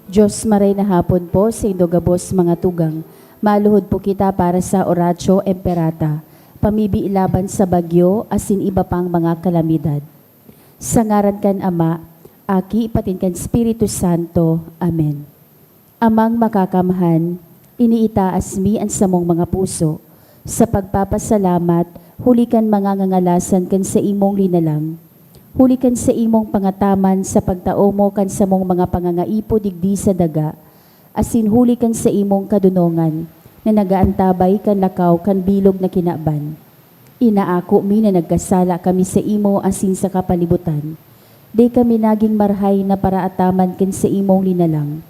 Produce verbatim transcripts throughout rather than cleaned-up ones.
Diyos, maray na hapon po sa indo gabos mga tugang. Maluhod po kita para sa Oratio Imperata, pamibi laban sa bagyo asin iba pang mga kalamidad. Sa ngaran kan Ama, Aki, patin kan Espiritu Santo. Amen. Amang Makakamhan, iniitaas mi an samong mga puso sa pagpapasalamat huli kan mga ngangalasan kan saimong linalang, huli kan saimong pangataman sa pagtao mo kan samong mga pangangaipo digdi sa daga, asin huli kan saimong kadonongan na nagaantabay kan lakaw kan bilog na kinaban. Inaako mi na nagkasala kami saimo asin sa kapalibutan. Dai kami nagin marahay na paraataman kan saimong linalang.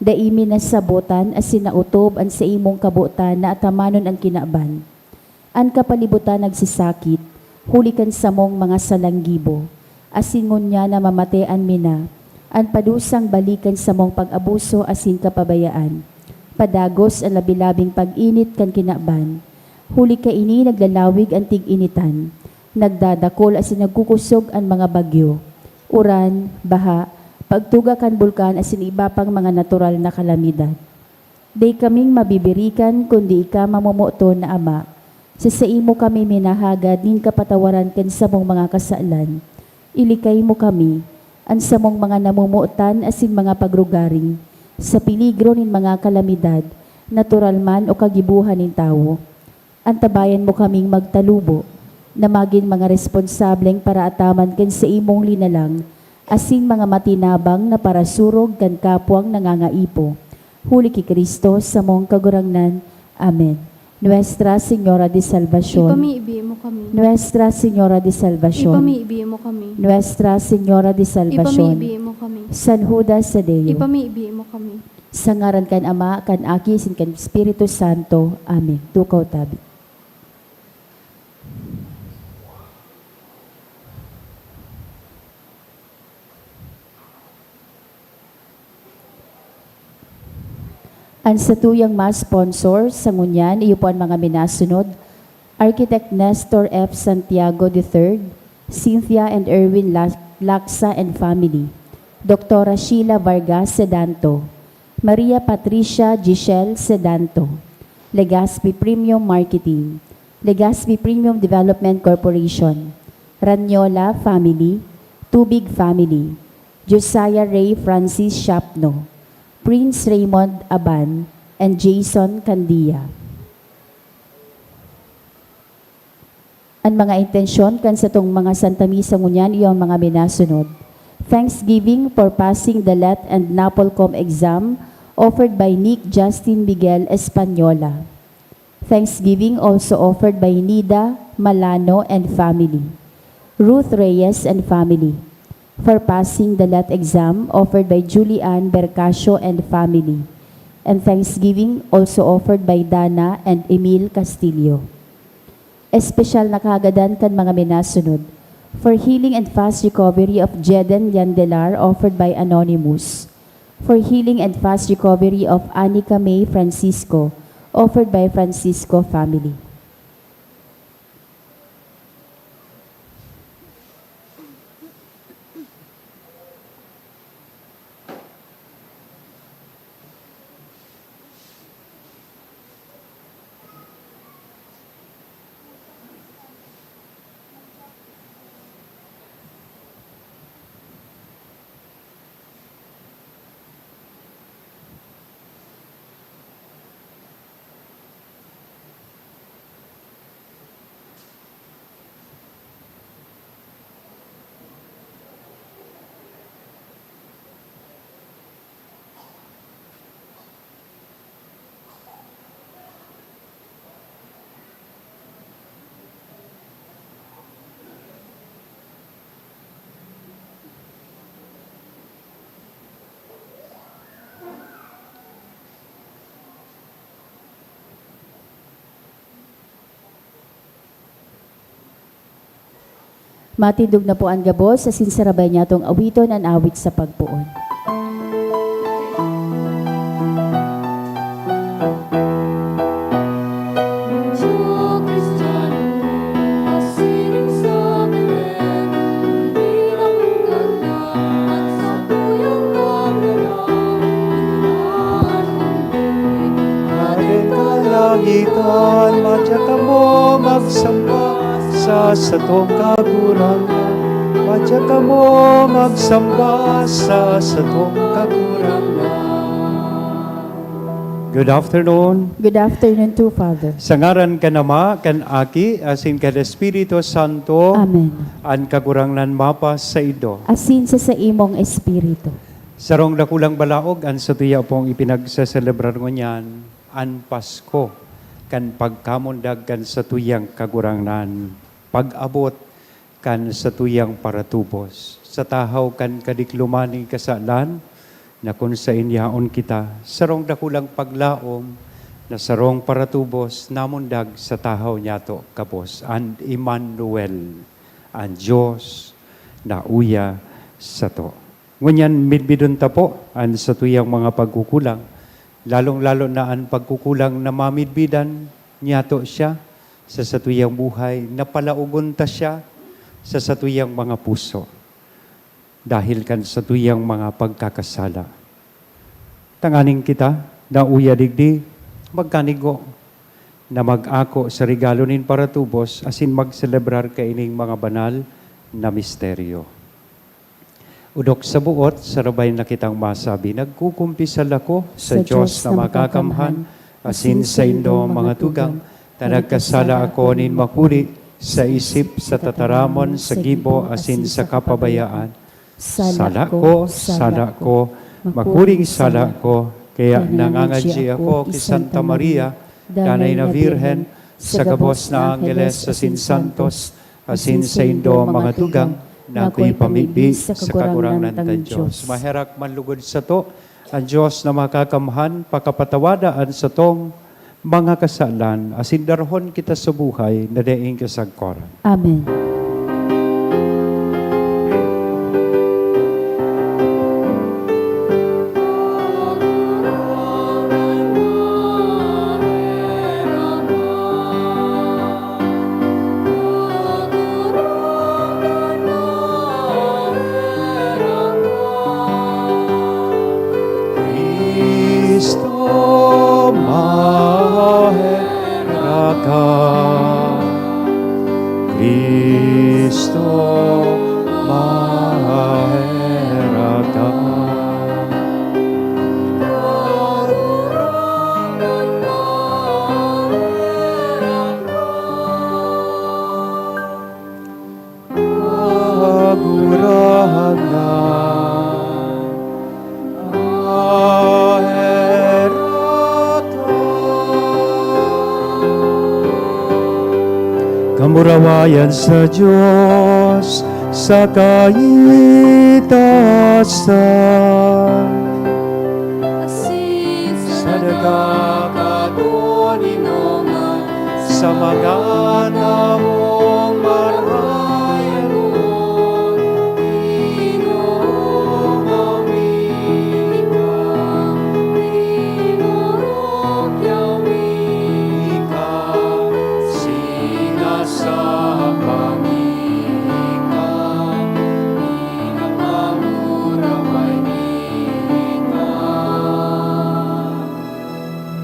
Dai mi nasabotan asin naotob an saimong kabotan na atamanon an kinaban. An kapalibutan nagsasakit, huli kan samong mga salang gibo, asin ngunyan namamatean mi na, an padusang balik kan samong pag-abuso asin kapabayaan, padagos an labi-labing pag-init kan kinaban. Huli kaini naglalawig an tig-initan, nagdadakol asin nagkukosog an mga bagyo, uran, baha, pagtuga kan bulkan asin iba pang mga natural na kalamidad. Dai kaming mabibirikan kundi ika, mamomoton na Ama. Sa saimo kami minahagad nin kapatawaran kan samong mga kasalan. Ilikay mo kami, an samong mga namomotan asin mga pagrugaring, sa peligro nin mga kalamidad, natural man o kagibohan nin tawo. Antabayan mo kaming magtalubo na magin mga responsableng paraataman kan saimong linalang asin mga matinabang na parasurog kan kapwang nangangaipo. Huli ki Cristo, samong Kagurangnan. Amen. Nuestra Señora de Salvacion. Ipamibi mo kami. Nuestra Señora de Salvacion. Ipamibi mo kami. Nuestra Señora de Salvacion. Ipamibi mo kami. San Judas Tadeo. Ipamibi mo kami. Sa ngaran kan Ama, kan Aki, asin kan Espiritu Santo. Amen. Tukaw tabi. An satuyang mass sponsor sa ngunyan, iyo po an mga minasunod: Architect Nestor F. Santiago the third, Cynthia and Erwin La-, Laksa and family, Doktora Sheila Vargas Sedanto, Maria Patricia Giselle Sedanto, Legazpi Premium Marketing, Legazpi Premium Development Corporation, Ranyola family, Tubig family, Josiah Ray Francis Shapno, Prince Raymond Aban, and Jason Candia. An mga intensyon kan satong mga Santa Misa ngunyan iyo an mga minasunod: Thanksgiving for passing the Let and NAPOLCOM exam, offered by Nick Justin Miguel Española. Thanksgiving also offered by Nida Malano and family, Ruth Reyes and family, for passing the Let exam, offered by Julian Bercasio and family, and thanksgiving also offered by Dana and Emil Castillo. Espesyal na kahagadan kan mga minasunod: for healing and fast recovery of Jeden Yandelar, offered by Anonymous. For healing and fast recovery of Anika May Francisco, offered by Francisco family. Matindog na po an gabos, asin sarabay niyatong awiton an awit sa pagpoon. Itan, madya kamo magsamba sa satong Kagurangnan. Madya kamo magsamba sa satong Kagurangnan. Good afternoon. Good afternoon too, Father. Sa ngaran kan Ama, kan Aki, asin kan Espiritu Santo. Amen. An Kagurangnan mapasaindo. Asin sa saimong espiritu. Sarong dakulang balaog an satuya pong ipinagseselebrar ngunyan, an Pasko kan pagkamundag kan satuyang Kagurangnan, pag-abot kan satuyang paratubos. Sa tahaw kan kadikloman nin kasalan, na kun saen yaon kita, sarong dakulang paglaom na sarong paratubos namundag sa tahaw niyato gabos, an Emmanuel, an Dios na uya sato. Ngunyan, midbidon ta po an satuyang mga pagkukulang, lalong-lalo na an pagkukulang na mamidbidan niyato siya sa satuyang buhay, na palaogon ta siya sa satuyang mga puso dahil kan satuyang mga pagkakasala. Tanganing kita, na uya digdi, magkanigo na mag-ako sa regalo nin paratubos asin magselebrar kaining mga banal na misteryo. Odok sa buot, sarabay na kitang masabi, nagkukumpisal ako sa Sa Dios Dios na na makakamhan, makakamhan, asin asin saindo, mga tugang, ta nagkasala ako nin makuri sa isip, sa tataramon, sa gibo, asin sa kapabayaan. Sala ko, sala ko, makuring sala ko, kaya nangangadyi ako ki Santa Maria, Danay na Birhen, sa gabos na anggeles asin santos, asin saindo, mga tugang, na ako'y pamibi sa Kagurangnan tang Dios. Maherak man lugod sato an Dios na makakamhan, pakapatawada an satong mga kasalan, asin darahon kita sa buhay na daing kasagkoran. Amen. Cristo, maherak ka. Cristo, maherak ka. Kagurangnan, maherak ka. Kamurawayan sa Dios sa kaitasan. Asin sa nagkakatoninongan sa mga tawong marayanon, Ginoo, kami ka, Ginoo, kami ka, sinasamba mi ka, pinapamuraway mi ka.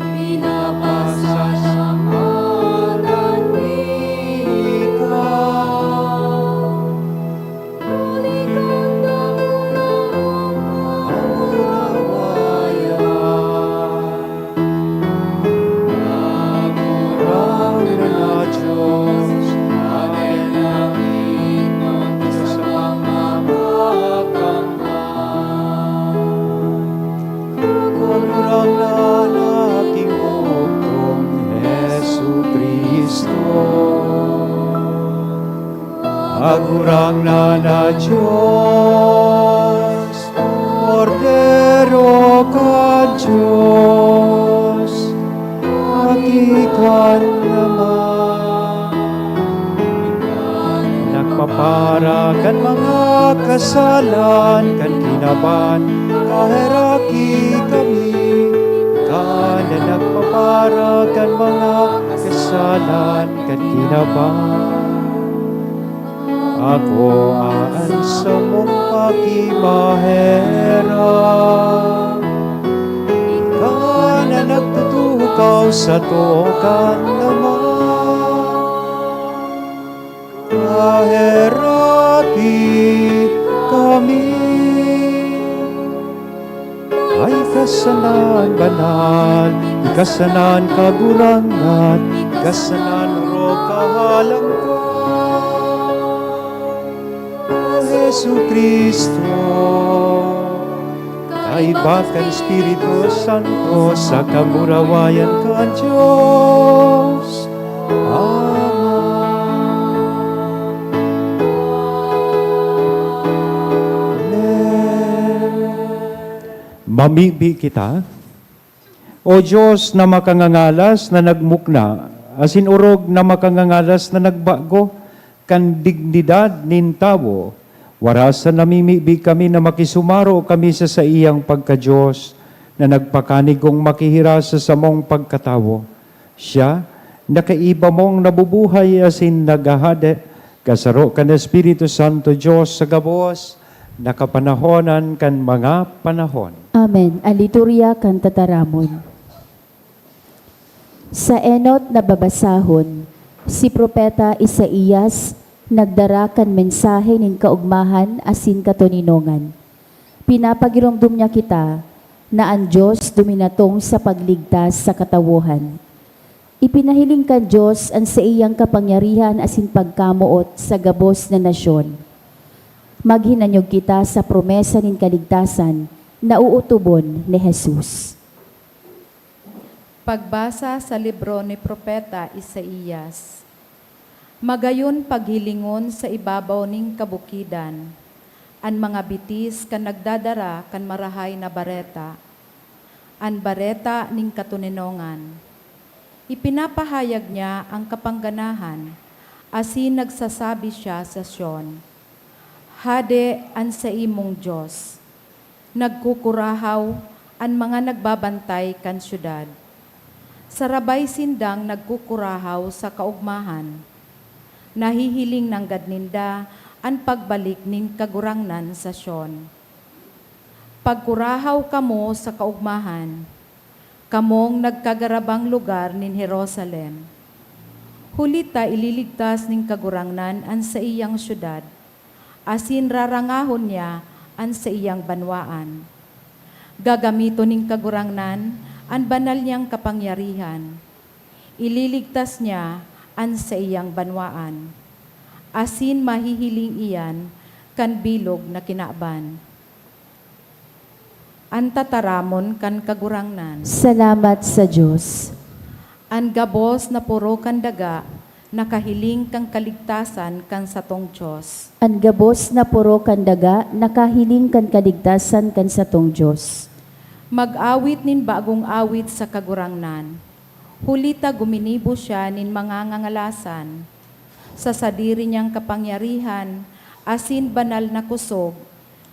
Pinapasalamatan mi ka. Huli kan dakula mong kamurawayan. Kagurangnan na Dios, atin na sa mga Kagurangnan na aking hukom, Jesu-Cristo. Kagurangnan na Dios, Kordero kan Dios, aki kan Ama. Nagpapara kan mga kasalan kan kinaban, kaheraki kami. Ka na nagpapara kan mga kasalan kan kinaban. Ako an samong pakimaherak. Ika na nagtutukaw Sa too kan Ama, kaherati kami. Ay kasanan banal, ikasanan kagurangan, ikasanan orog kahalangkaw. Jesu-Cristo, kaiba kan Espiritu Santo, sa kamurawayan kan Dios. Ama. Amen. Mamibi kita. O Dios na makangangalas na nagmukna, asin orog na makangangalas na nagbago kan dignidad nin tawo, warasan namimibi kami na makisumaro kami sa saiyang pagka-Dios na nagpakanigong makihiras sa samong pagkatawo. Siya, na kaiba mong nabubuhay asin naghahade, kasaro kan Espiritu Santo Dios sa gabos na kapanahonan kan mga panahon. Amen. An liturya kan tataramon. Sa enot na babasahon, si Propeta Isaias nagdara kan mensahe nin kaogmahan asin katoninongan. Pinapagiromdom niya kita na an Dios duminatong sa pagligtas sa katawohan. Ipinahiling kan Dios an saiyang kapangyarihan asin pagkamoot sa gabos na nasyon. Maghinanyog kita sa promesa nin kaligtasan na ootobon ni Jesus. Pagbasa sa libro ni Propeta Isaias. Magayon paghilingon sa ibabaw nin kabukidan, an mga bitis kan nagdadara kan Marahay na Bareta, an bareta nin katoninongan. Ipinapahayag niya an kapangganahan, asin nagsasabi siya sa Sion, "Hade an saimong Dios." Nagkukurahaw an mga nagbabantay kan syudad. Sarabay sindang nagkukurahaw sa kaogmahan. Nahihiling nanggad ninda an pagbalik nin Kagurangnan sa Sion. Pagkurahaw kamo sa kaogmahan, kamong nagkagarabang lugar nin Jerusalem. Huli ta ililigtas nin Kagurangnan an saiyang syudad, asin rarangahon niya an saiyang banwaan. Gagamiton nin Kagurangnan an banal niyang kapangyarihan. Ililigtas niya an saiyang banwaan, asin mahihiling iyan kan bilog na kinaban. An tataramon kan Kagurangnan. Salamat sa Dios. An gabos na poro kan daga nakahiling kan kaligtasan kan satong Dios. An gabos na poro kan daga nakahiling kan kaligtasan kan satong Dios. Mag-awit nin bagong awit sa Kagurangnan, huli ta guminibo siya nin mga ngangalasan. Sa sadiri niyang kapangyarihan asin banal na kosog,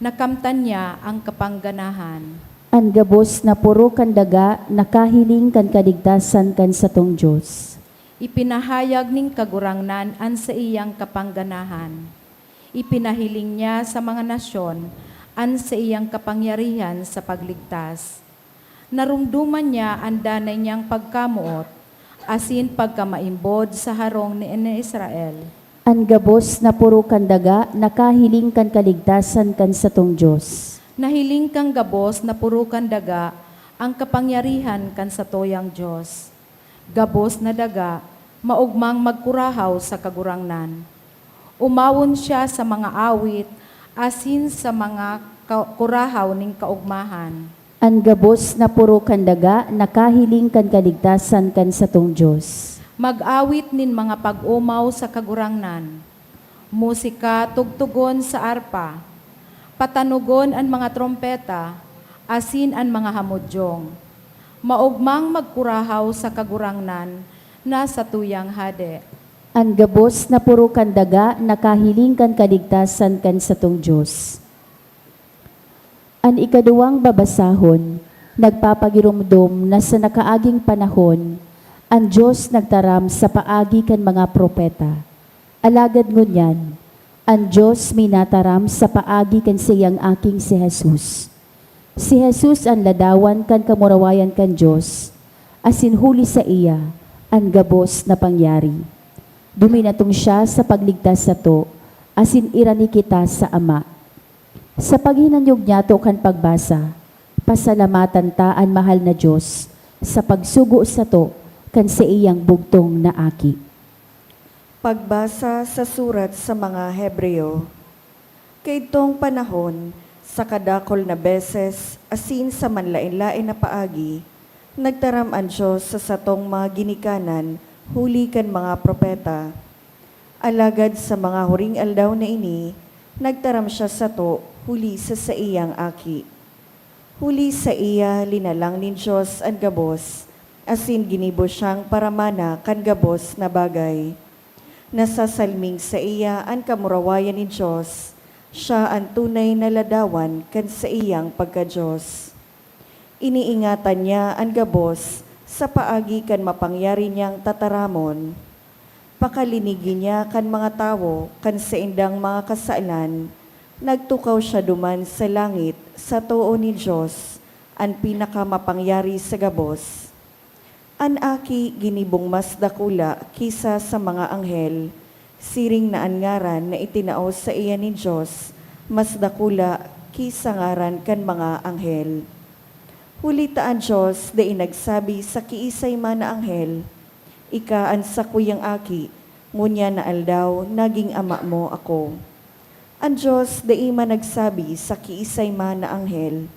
nakamtan niya an kapangganahan. An gabos na poro kan daga nakahiling kan kaligtasan kan satong Dios. Ipinahayag nin Kagurangnan an saiyang kapangganahan. Ipinahiling niya sa mga nasyon an saiyang kapangyarihan sa pagligtas. Naromdoman niya an danay niyang pagkamoot asin pagkamaimbod sa harong ni, ni Israel. An gabos na poro kan daga nakahiling kan kaligtasan kan satong Dios. Nahiling kan gabos na poro kan daga an kapangyarihan kan satuyang Dios. Gabos na daga, maogmang magkurahaw sa Kagurangnan. Umawon siya sa mga awit asin sa mga ka-, kurahaw nin kaogmahan. An gabos na poro kan daga nakahiling kan kaligtasan kan satong Dios. Mag-awit nin mga pag-omaw sa Kagurangnan. Musika tugtugon sa arpa. Patanogon an mga trompeta asin an mga hamodyong. Maogmang magkurahaw sa Kagurangnan na satuyang Hade. An gabos na poro kan daga nakahiling kan kaligtasan kan satong Dios. An ikaduwang babasahon nagpapagiromdom na sa nakaaging panahon, an Dios nagtaram sa paagi kan mga propeta. Alagad ngunyan, an Dios minataram sa paagi kan saiyang Aking si Jesus. Si Jesus an ladawan kan kamurawayan kan Dios, asin huli saiya an gabos na pangyari. Duminatong siya sa pagligtas sato, asin irani kita sa Ama. Sa paghinanyog niyato kan pagbasa, pasalamatan ta an mahal na Dios sa pagsugo sato kan saiyang bugtong na Aki. Pagbasa sa surat sa mga Hebreo. Kaidtong panahon, sa kadakul na beses asin sa manlaen-laen na paagi, nagtaram an Dios sa satong mga ginikanan huli kan mga propeta. Alagad sa mga huring aldaw na ini, nagtaram siya sato huli sa saiyang Aki. Huli saiya, linalang nin Dios an gabos, asin ginibo siyang paramana kan gabos na bagay. Nasasalming saiya an kamurawayan nin Dios, siya an tunay na ladawan kan saiyang pagka-Dios. Iniingatan niya an gabos sa paagi kan mapangyari niyang tataramon. Pakalinigi niya kan mga tawo kan saindang mga kasalan, nagtukaw siya duman sa langit sa too nin Dios, an Pinakamapangyari sa gabos. An Aki ginibong mas dakula ki sa sa mga anghel, siring na an ngaran na itinao saiya nin Dios mas dakula ki sa ngaran kan mga anghel. Huli ta an Dios dai nagsabi sa kiisay man na anghel, "Ika an sakuyang Aki, ngunyan na aldaw naging Ama mo ako." An Dios dai man nagsabi sa kiisay man na anghel,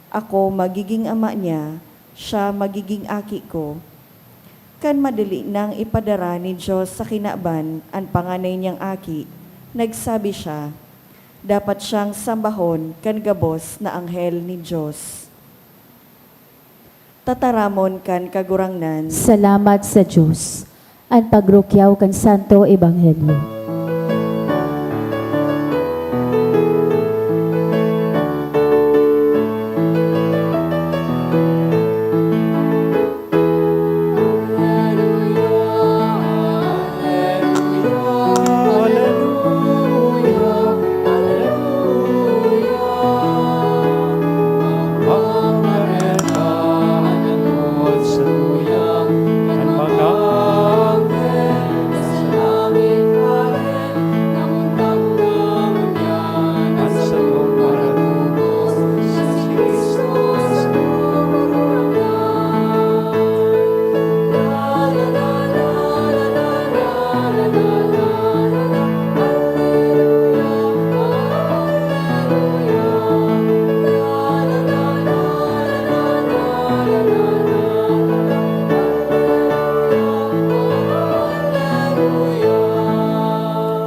"Ako magiging Ama niya, siya magiging Aki ko." Kan madali nang ipadara nin Dios sa kinaban an panganay niyang Aki, nagsabi siya, dapat siyang sambahon kan gabos na anghel nin Dios. Tataramon kan Kagurangnan. Salamat sa Dios. An pagrukyaw kan Santo Ebanghelyo.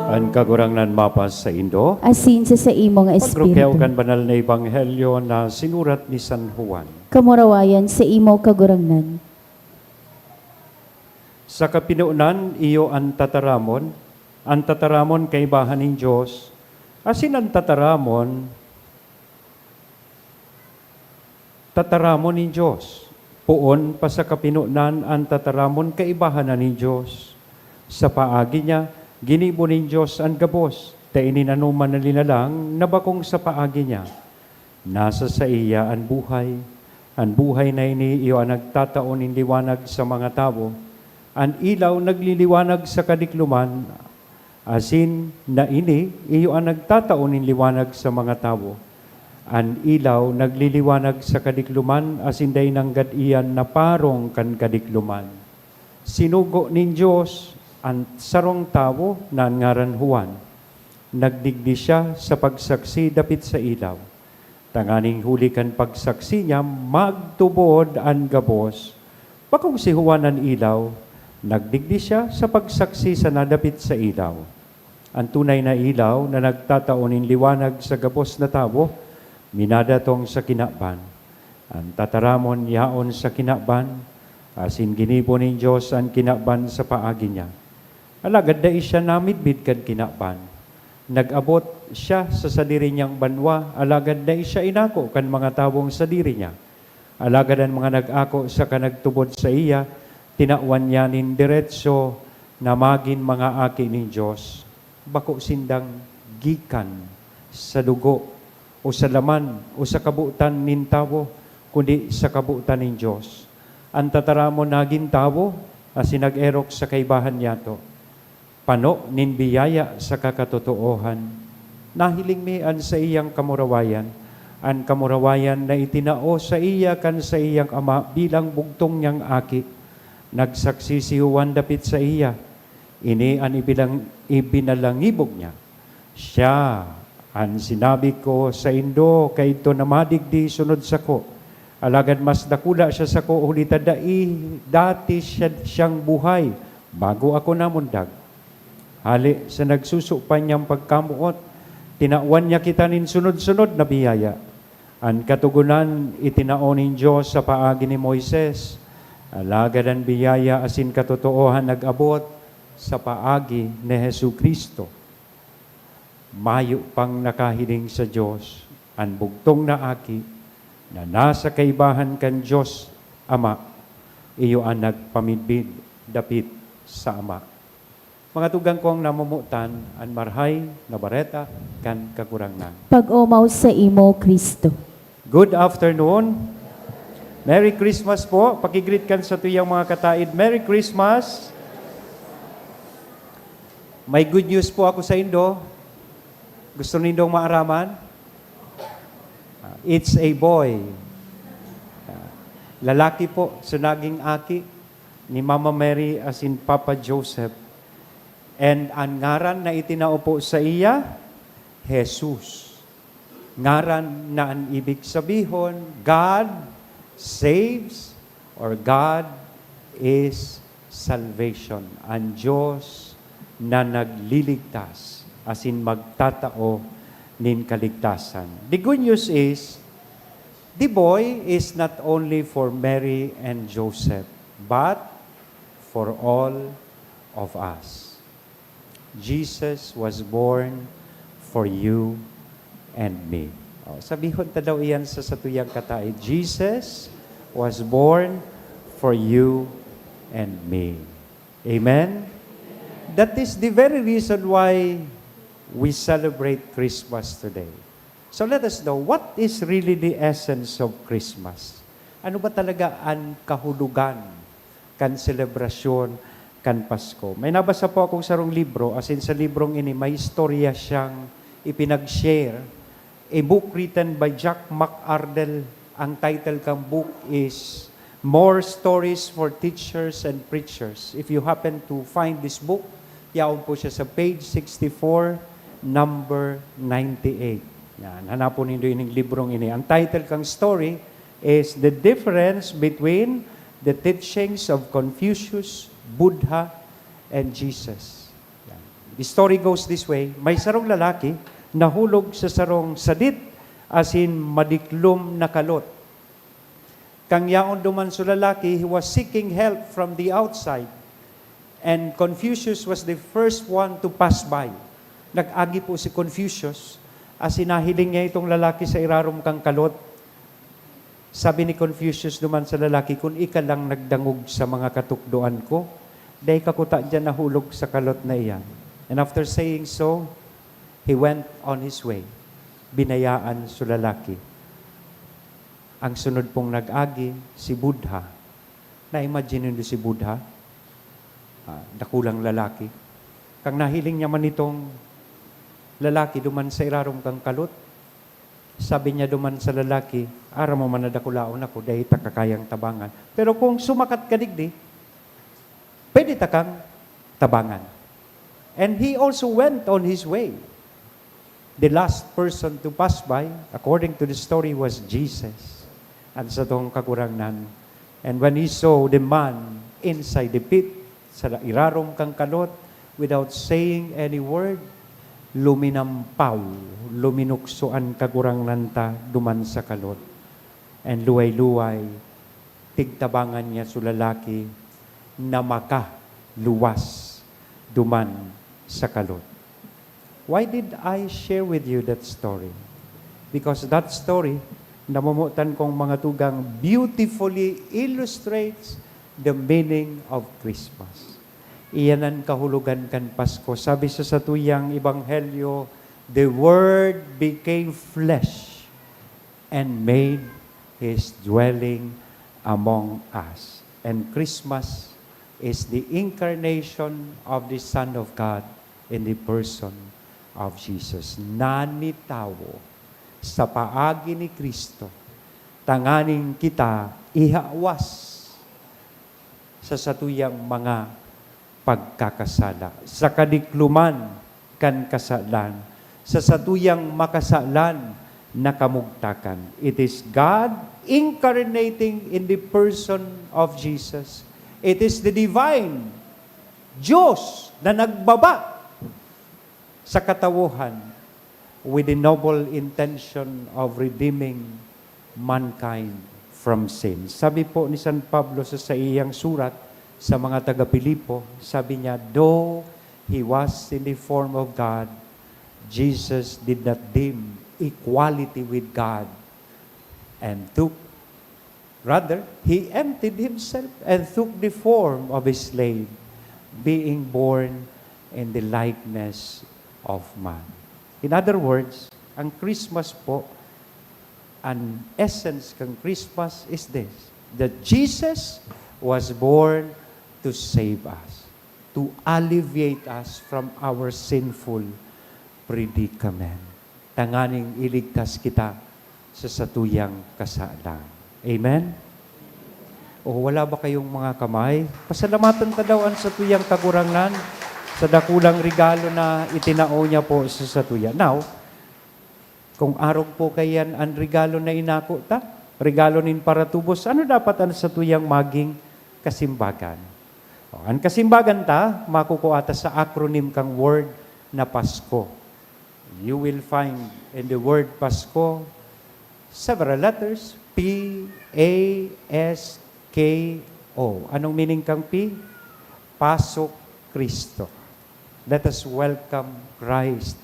An Kagurangnan mapasaindo. Asin sa saimong espiritu. Pagrukyaw kan banal na ebanghelyo na sinurat ni San Juan. Kamurawayan sa imo, Kagurangnan. Sa kapinonan, iyo an tataramon, an tataramon kaibahan nin Dios, asin an tataramon, tataramon nin Dios. Poon pa sa kapinonan an tataramon kaibahan na nin Dios. Sa paagi niya, ginibo nin Dios an gabos, ta ini nanoman na linalang na bakong sa paagi niya. Nasa saiya an buhay. An buhay na ini iyo an nagtatao nin liwanag sa mga tawo. An ilaw nagliliwanag sa kadikloman, asin na ini iyo an nagtatao nin liwanag sa mga tawo. An ilaw nagliliwanag sa kadikloman, asin dai nanggad iyan naparong kan kadikloman. Sinugo nin Dios an sarong tawo na an ngaran Juan. Nagdigdi siya sa pagsaksi dapit sa ilaw, tanganing huli kan pagsaksi niya magtubod an gabos. Bakong si Juan an ilaw, nagdigdi siya sa pagsaksi sana dapit sa ilaw. An tunay na ilaw na nagtatao nin liwanag sa gabos na tawo, minadatong sa kinaban. An tataramon yaon sa kinaban, asin ginibo nin Dios an kinaban sa paagi niya. Alagad dai siya namidbid kan kinaban. Nag-abot siya sa sadiri niyang banwa, alagad dai siya inako kan mga tawong sadiri niya. Alagad an mga nag-ako saka nagtubod saiya, tinawan niya nin deretso na magin mga aki nin Dios. Bako sindang gikan sa dugo o sa laman o sa kabotan nin tawo, kundi sa kabotan nin Dios. An tataramon nagin tawo asin nag-erok sa kaibahan niyato, pano nin biyaya saka katotoohan. Nahiling mi an saiyang kamurawayan, an kamurawayan na itinao saiya kan saiyang Ama bilang bugtong niyang Aki. Nagsaksi si Juan dapit saiya. Ini an ibilang-, ibinalangibog niya. Siya an sinabi ko saindo kaidto na madigdi sunod sako, alagad mas dakula siya sako, huli ta dai dati siya, siyang buhay bago ako namundag. Hali sa nagsuso pa niyang pagkamoot, tinawan niya kita nin sunod-sunod na biyaya. An Katogonan itinao nin Dios sa paagi ni Moises, alagad an biyaya asin katotoohan nag-abot sa paagi ni Jesu-Cristo. Mayo pang nakahiling sa Dios an bugtong na Aki na nasa kaibahan kan Dios Ama, iyo an nagpamidbid dapit sa Ama. Mga tugang kong namomotan, an Marahay na Bareta kan Kagurangnan. Pag-omaw saimo, Cristo. Good afternoon. Merry Christmas po. Pakigreet kan satuyang mga kataed, "Merry Christmas." May good news po ako saindo. Gusto nindong maaraman? Ah, it's a boy. Ah, lalaki po, so naging aki ni Mama Mary asin Papa Joseph. And an ngaran na itinao po saiya, Jesus. Ngaran na an ibig sabihon, God saves, or God is salvation. An Dios na nagliligtas asin magtatao nin kaligtasan. The good news is, the boy is not only for Mary and Joseph, but for all of us. Jesus was born for you and me. Oh, sabihon ta daw iyan sa satuyang kataed, "Jesus was born for you and me." Amen? That is the very reason why we celebrate Christmas today. So let us know, what is really the essence of Christmas? Ano ba talaga an kahulugan kan selebrasyon kan Pasko? May nabasa po akong sarong libro, asin sa librong ini may istorya siyang ipinag-share, a book written by Jack McArdle. Ang title kang book is More Stories for Teachers and Preachers. If you happen to find this book, yaon po siya sa page sixty-four, number ninety-eight. Yan, hanapon nindo ining librong ini. Ang title kang story is The Difference Between the Teachings of Confucius, Buddha, and Jesus. Yan. The story goes this way. May sarong lalaki nahulog sa sarong sadit asin madiklom na kalot. Kan yaon duman so lalaki, he was seeking help from the outside. And Confucius was the first one to pass by. Nag-agi po si Confucius, asin nahiling niya itong lalaki sa irarom kan kalot. Sabi ni Confucius duman sa lalaki, "Kun ika lang nagdangog sa mga katukdoan ko, dai ka kuta diyan nahulog sa kalot na iyan." And after saying so, he went on his way. Binayaan so lalaki. Ang sunod pong nag-agi, si Buddha. Na-imagine nindo si Buddha? Ah, dakulang lalaki. Kan nahiling niya man itong lalaki duman sa irarom kan kalot, sabi niya duman sa lalaki, "Aram mo man na dakulaon ako, dai ta ka kayang tabangan. Pero kung sumakat ka digdi, pwede ta kang tabangan." And he also went on his way. The last person to pass by, according to the story, was Jesus, an satong Kagurangnan. And when he saw the man inside the pit, sa irarom kan kalot, without saying any word, luminampaw, luminukso an Kagurangnan ta duman sa kalot. And luway-luway, tigtabangan niya so lalaki na makaluwas duman sa kalot. Why did I share with you that story? Because that story, namomotan kong mga tugang, beautifully illustrates the meaning of Christmas. Iyan an kahulogan kan Pasko. Sabi sa satuyang ebanghelyo, "The Word became flesh and made His dwelling among us." And Christmas is the incarnation of the Son of God in the person of Jesus. Nanitawo sa paagi ni Cristo, tanganing kita ihawas sa satuyang mga pagkakasala, sa kadikloman kan kasalan, sa satuyang makasalan na kamugtakan. It is God incarnating in the person of Jesus. It is the divine Diyos na nagbaba sa katawohan with the noble intention of redeeming mankind from sin. Sabi po ni San Pablo sa saiyang surat sa mga taga-Filipo, sabi niya, "Though he was in the form of God, Jesus did not deem equality with God and took, rather, he emptied himself and took the form of a slave, being born in the likeness of man." In other words, ang Christmas po, an essence kan Christmas is this, that Jesus was born to save us, to alleviate us from our sinful predicament, tanganing iligtas kita sa satuyang kasalan. Amen? O wala ba kayong mga kamay? Pasalamatan ta daw an satuyang Kagurangnan sa dakulang regalo na itinao niya po sa satuya. Now, kung arog po kaiyan an regalo na inako ta, regalo nin paratubos, ano dapat an satuyang maging kasimbagan? O, an kasimbagan ta, makukua ta sa acronym kan word na Pasko. You will find in the word Pasko several letters, P, A, S, K, O. Anong meaning kang P? Pasok Kristo. Let us welcome Christ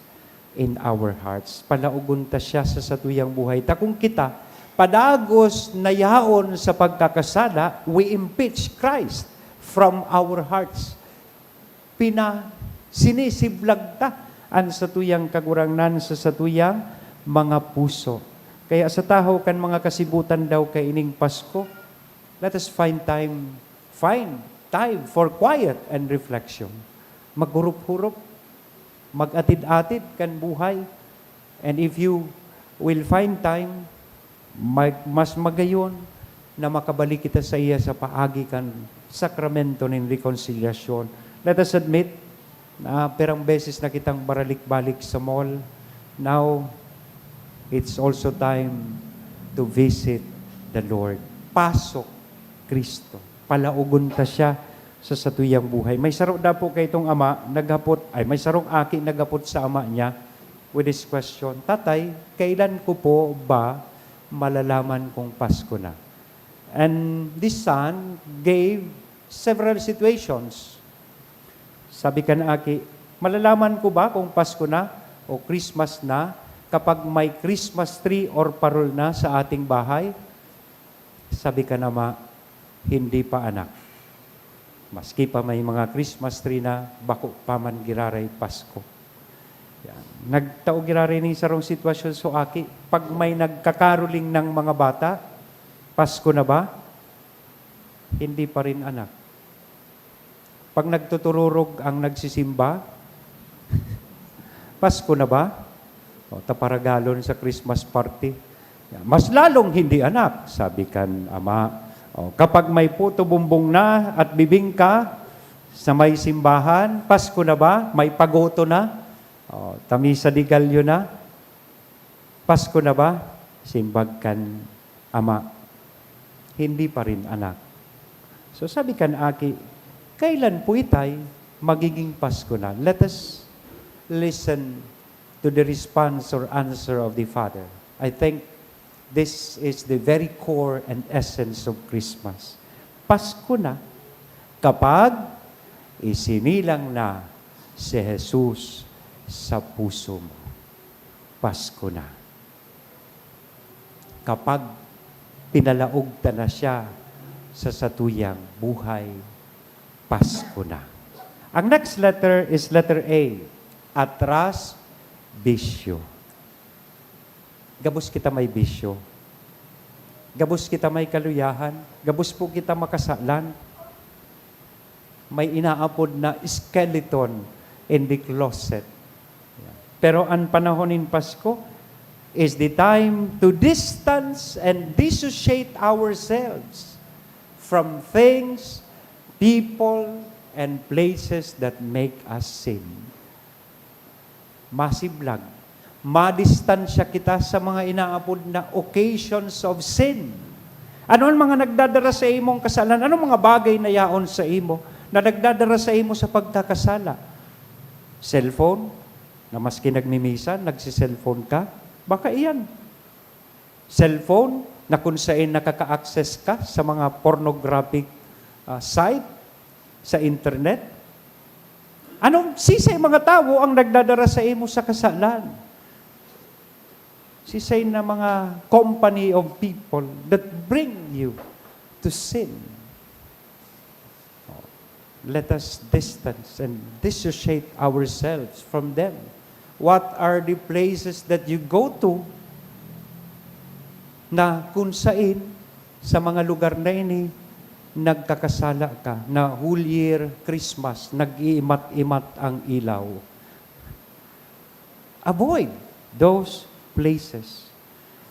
in our hearts. Palaogon ta siya sa satuyang buhay. Ta kung kita, padagos na yaon sa pagkakasala, we impeach Christ from our hearts. Pina-, sinisiblag ta an satuyang Kagurangnan sa satuyang mga puso. Kaya sa tahaw kan mga kasibutan daw kaining Pasko, let us find time, find time for quiet and reflection. Maghurup-hurup, mag-atid-atid kan buhay. And if you will find time, mag-, mas magayon na makabalik kita saiya sa paagi kan sakramento nin rekonsilyasyon. Let us admit na pirang beses na kitang baralik-balik sa mall. Now, it's also time to visit the Lord. Pasok Kristo. Palaogon ta siya sa satuyang buhay. May saro daw po kaitong ama naghapot, ay, may sarong aki naghapot sa ama niya with this question, "Tatay, kailan ko po ba malalaman kung Pasko na?" And this son gave several situations. Sabi kan aki, "Malalaman ko ba kung Pasko na o Christmas na kapag may Christmas tree or parol na sa ating bahay?" Sabi kan ama, "Hindi pa, anak. Maski pa may mga Christmas tree na, bako pa man giraray Pasko." Yan. Nagtao giraray nin sarong sitwasyon so aki, pag may nagkakaroling ng mga bata, "Pasko na ba?" "Hindi pa rin, anak." Pag nagtutururog ang nagsisimba, "Pasko na ba?" O, taparagalon sa Christmas party. "Mas lalong hindi, anak," sabi kan ama. O, kapag may puto bumbong na at bibingka sa may simbahan, "Pasko na ba? May pagoto na? O, tamisa de gallo na? Pasko na ba?" Simbag kan ama, "Hindi pa rin, anak." So sabi kan aki, "Kailan po itay magiging Pasko na?" Let us listen to the response or answer of the father. I think this is the very core and essence of Christmas. Pasko na kapag isinilang na si Jesus sa puso mo. Pasko na kapag pinalaog ta na siya sa satuyang buhay, Pasko na. Ang next letter is letter A, atras, bisyo. Gabos kita may bisyo. Gabos kita may kaluyahan, gabos po kita makasalan. May inaapod na skeleton in the closet. Pero an panahon nin Pasko is the time to distance and dissociate ourselves from things, people, and places that make us sin. Masiblag. Madistansya kita sa mga inaapod na occasions of sin. Ano an mga nagdadara sa imong kasalan? Anong mga bagay na yaon sa imo na nagdadara sa imo sa pagkakasala? Cellphone, na maski nagmimisa, nagse-cellphone ka? Baka iyan. Cellphone, na kung sain nakaka-access ka sa mga pornographic, ah, site, sa internet? Anong sisay mga tawo ang nagdadara sa imo sa kasalan? Sisay na mga company of people that bring you to sin? Oh, let us distance and dissociate ourselves from them. What are the places that you go to na kung sain sa mga lugar na ini nagkakasala ka, na whole year Christmas, nag-iimat-imat ang ilaw? Avoid those places.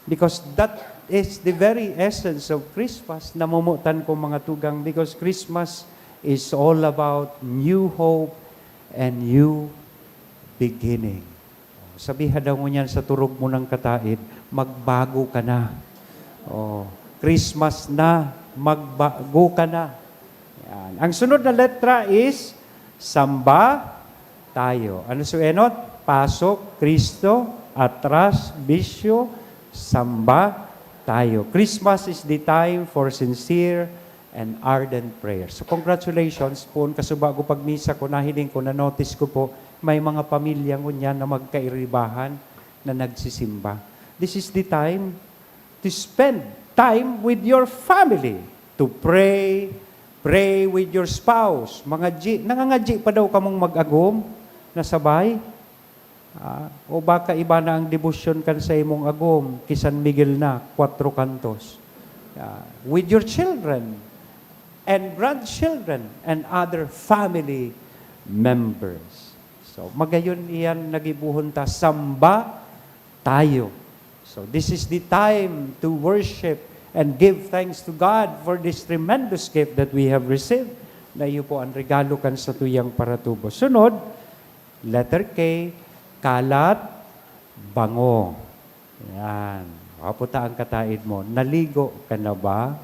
Because that is the very essence of Christmas, namomotan ko, mga tugang, because Christmas is all about new hope and new beginning. Sabiha daw ngunyan sa turog mo ng kataid, "Magbago ka na." Oh, Christmas na, magbago ka na. Yan. Ang sunod na letra is samba tayo. Ano su enot? Pasok, Kristo, atras, bisyo, samba tayo. Christmas is the time for sincere and ardent prayer. So, congratulations, poon kasubago pagmisa ko, nahiling ko, na-notice ko po, may mga pamilya ngunyan na magkairibahan na nagsisimba. This is the time to spend time with your family, to pray, pray with your spouse. Mga G, nangangadji pa daw kamong mag-agom na sabay? Ah, o baka iba na ang debosyon kan sa imong agom, ki San Miguel na, Cuatro Cantos. Ah, with your children and grandchildren and other family members. So, magayon iyan nagibohon ta, samba tayo. So, this is the time to worship and give thanks to God for this tremendous gift that we have received, na iyo po ang regalo kan satuyang paratubos. Sunod, letter K, kalat, bango. Yan. Wapo ta ang kataid mo. Naligo ka na ba?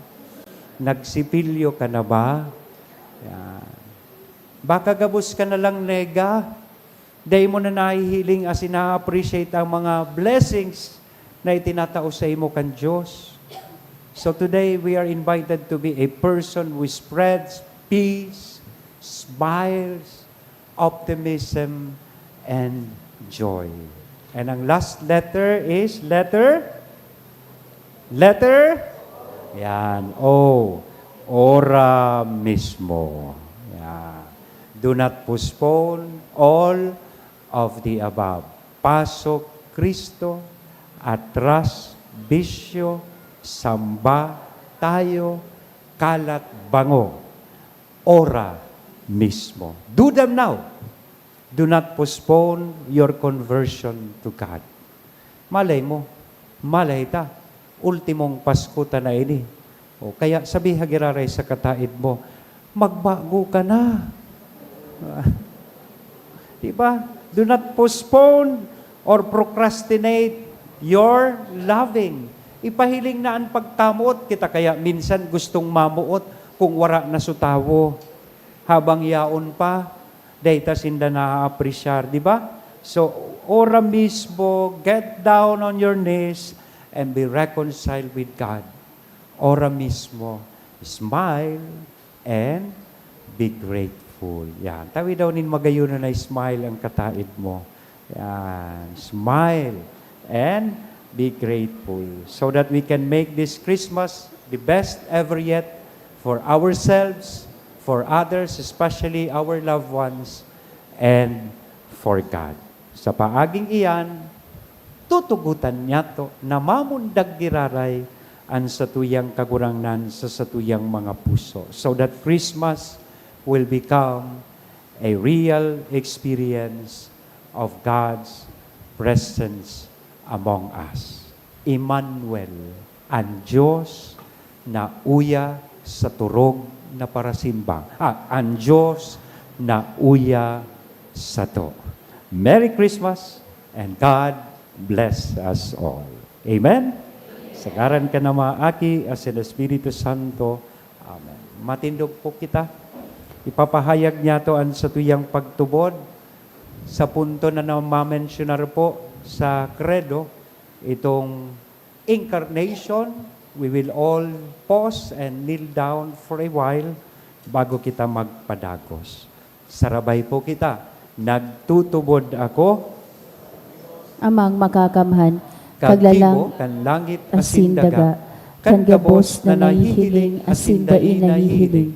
Nagsipilyo ka na ba? Yan. Baka gabos ka na lang nega. Dai mo na nahihiling asin na-appreciate ang mga blessings na itinatao sa imo kan Diyos. So today, we are invited to be a person who spreads peace, smiles, optimism, and joy. And ang last letter is letter, letter, yan, O. Ora mismo. Yan. Do not postpone all of the above. Pasok, Kristo, atras, bisyo, samba, tayo, kalat, bango. Ora mismo. Do them now. Do not postpone your conversion to God. Malay mo, malay ta, ultimong Pasko ta na ini. O kaya sabiha giraray sa kataid mo, "Magbago ka na." Di ba? Do not postpone or procrastinate your loving. Ipahiling na an pagkamoot. Kita kaya minsan gustong mamoot kung wara na su tawo. Habang yaon pa, dai ta sinda naaapresyar, di ba? So, ora mismo, get down on your knees and be reconciled with God. Ora mismo, smile and be grateful. Yan. Tawi daw nin magayon na smile ang kataid mo. Yan. Smile and be grateful so that we can make this Christmas the best ever yet for ourselves, for others, especially our loved ones, and for God. Sa paaging iyan, tutugotan niyato na mamundag giraray an satuyang Kagurangnan sa satuyang mga puso, so that Christmas will become a real experience of God's presence among us. Emmanuel, an Diyos na uya sa turog na parasimba. Ah, an Diyos na uya sato. Merry Christmas and God bless us all. Amen? Sa ngaran kan Ama, Aki, asin Espiritu Santo. Amen. Matindog po kita. Ipapahayag niyato an satuyang pagtubod sa punto na namamensyonar po sa Credo, itong incarnation. We will all pause and kneel down for a while bago kita magpadagos. Sarabay po kita. Nagtutubod ako. Amang Makakamhan, Kagtibo kaglalang kan langit asin asin daga, daga, kan kan gabos gabos na na nahihiling nahihiling asin asin dai dai nahihiling, nahihiling,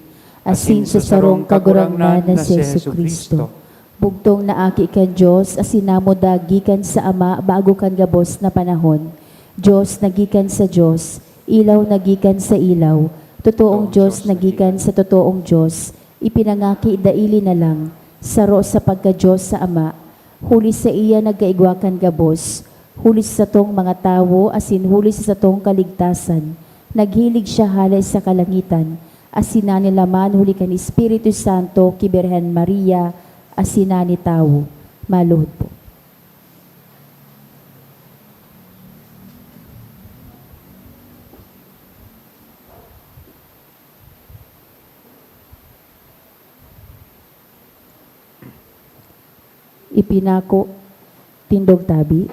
asin asin sa sa sarong sarong Kagurangnan Kagurangnan na na si si Jesu-Cristo. Jesu-Cristo. Bugtong na Aki kan Dios asin namuda gikan sa Ama bago kan gabos na panahon. Dios na gikan sa Dios, ilaw na gikan sa ilaw, totoong Totoong Dios Dios na na gikan gikan. sa totoong Dios, ipinangaki daili na lang, saro sa pagka-Dios sa Ama, huli saiya nagkaigwa kan gabos, huli sa satong mga tawo asin huli sa satong kaligtasan, naghilig siya hale sa kalangitan, asin nanilaman huli kan Espiritu Santo ki Birhen Maria, asin nani tawo. Maluhod po. Ipinako, tindog tabi,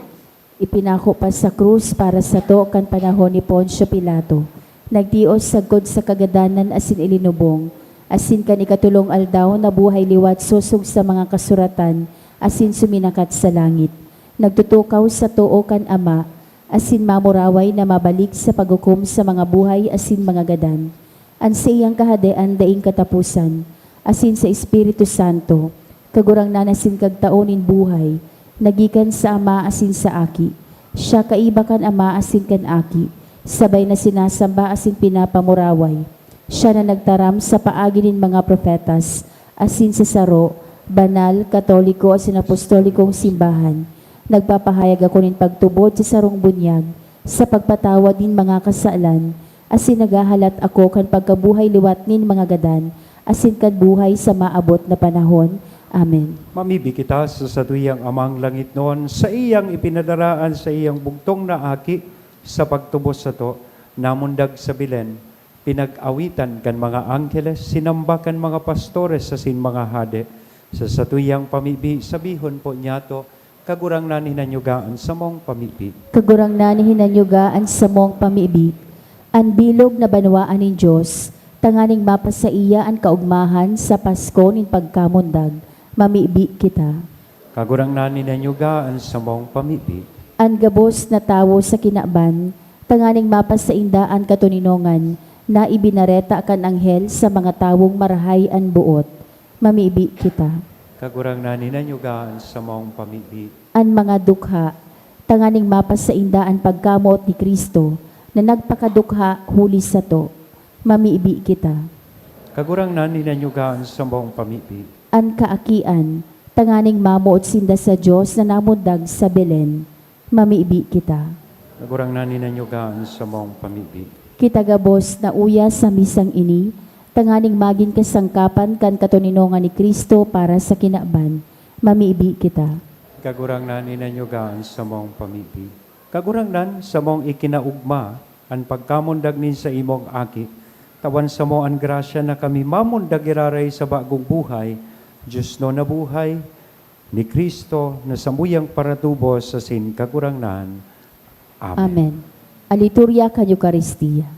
ipinako pa sa krus para sato kan panahon ni Poncio Pilato. Nagtios sagkod sa kagadanan asin ilinubong, asin kan ikatolong aldaw nabuhay liwat sosog sa mga kasuratan asin suminakat sa langit. Nagtutukaw sa too kan Ama, asin mamuraway na mabalik sa paghukom sa mga buhay asin mga gadan. An saiyang kahadean daing kataposan, asin sa Espiritu Santo, Kagurangnan asin Kagtao nin buhay, na gikan sa Ama asin sa Aki. Siya kaiba kan Ama asin kan Aki, sabay na sinasamba asin pinapamuraway. Siya na nagtaram sa paagi nin mga propetas, asin sa saro, banal, katoliko asin apostolikong simbahan. Nagpapahayag ako nin pagtubod sa sarong bunyag, sa pagpatawad nin mga kasalan, asin naghahalat ako kan pagkabuhay liwat nin mga gadan, asin kan buhay sa maabot na panahon. Amen. Mamibi kita sa satuyang Amang langitnon, saiyang ipinadara an saiyang bugtong na Aki sa pagtubos sato, namundag sa Belen, pinag-awitan kan mga angheles, sinamba kan mga pastores asin mga hade. Sa satuyang pamibi, sabihon po niyato, Kagurangnan, hinanyuga an samong pamibi. Kagurangnan, hinanyuga an samong pamibi. An bilog na banwaan nin Dios, tanganing mapasaiya an kaogmahan sa Pasko nin pagkamundag. Mamibi kita. Kagurangnan, hinanyuga an samong pamibi. An gabos na tawo sa kinaban, tanganing mapasainda an katoninongan na ibinareta kan anghel sa mga tawong marahay an boot. Mamibi kita. Kagurangnan, hinanyuga an samong pamibi. An mga dukha, tanganing mapasainda an pagkamoot ni Cristo na nagpakadukha huli sato. Mamibi kita. Kagurangnan, hinanyuga an samong pamibi. An kaakian, tanganing mamoot sinda sa Dios na namundag sa Belen. Mamibi kita. Kagurangnan, hinanyuga an samong pamibi. Kita gabos na uya sa misang ini, tanganing magin kasangkapan kan katoninongan ni Cristo para sa kinaban. Mamibi kita. Kagurangnan, hinanyuga an samong pamibi. Kagurangnan, samong ikinaogma an pagkamundag nin saimong Aki. Tawan samo an grasya na kami mamundag giraray sa bagong buhay, diosnon na buhay, ni Cristo na samuyang paratubos asin Kagurangnan. Amen. Amen. An Liturya kan Eukaristia.